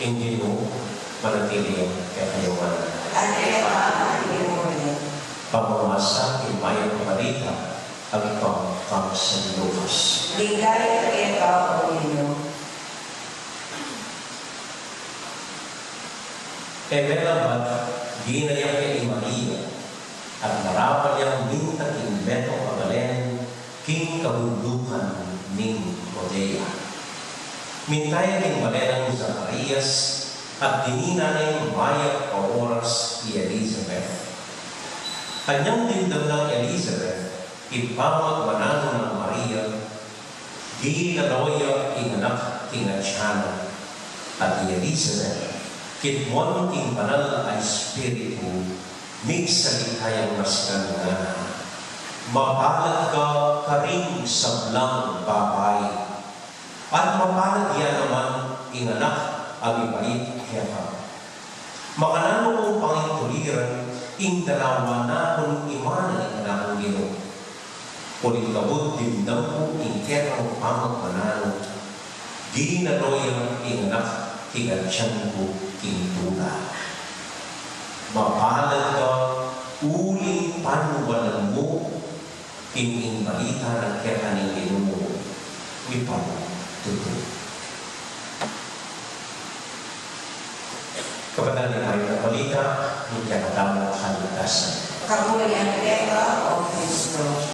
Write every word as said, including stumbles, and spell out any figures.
Ing Ginu manatili kekayu ngan. At keka mu rin. Pamamasa king Mayap a Balita agpang kang San Lucas. Ligaya keka, O Ginu. E merabat, ginayak ya i Maria, at marapat yang minta king metung a balen, king kabundukan ning Judea. Minta ya king balen nang Zacarias, at dinina neng mayap a oras i Elizabeth. Kanyang dimdam nang Elizabeth ing pamagmananu nang Maria, ginalo ya ing anak king atian na, at i Elizabeth, kitmuan king Banal a Espiritu, migsalita yang masikan ngana, "Mapalad ka karing sablang babai, at mapalad ya naman ing anak a mibait keka. Makananu kung pangintuliran ing dalawa nakung imanan ning Anak nang Ginu? Uling kabud dimdam ku ing kekang pamagmananu, ginalo ya ing anak king atian ku king tula." Mapalad ka uling panualan mu ing, ing balita nang keka ning Ginu. Mipamatutu. Kabanal ning Mayap a Balita ning kekatamung kaligtasan. Kaburian keka, O Kristo.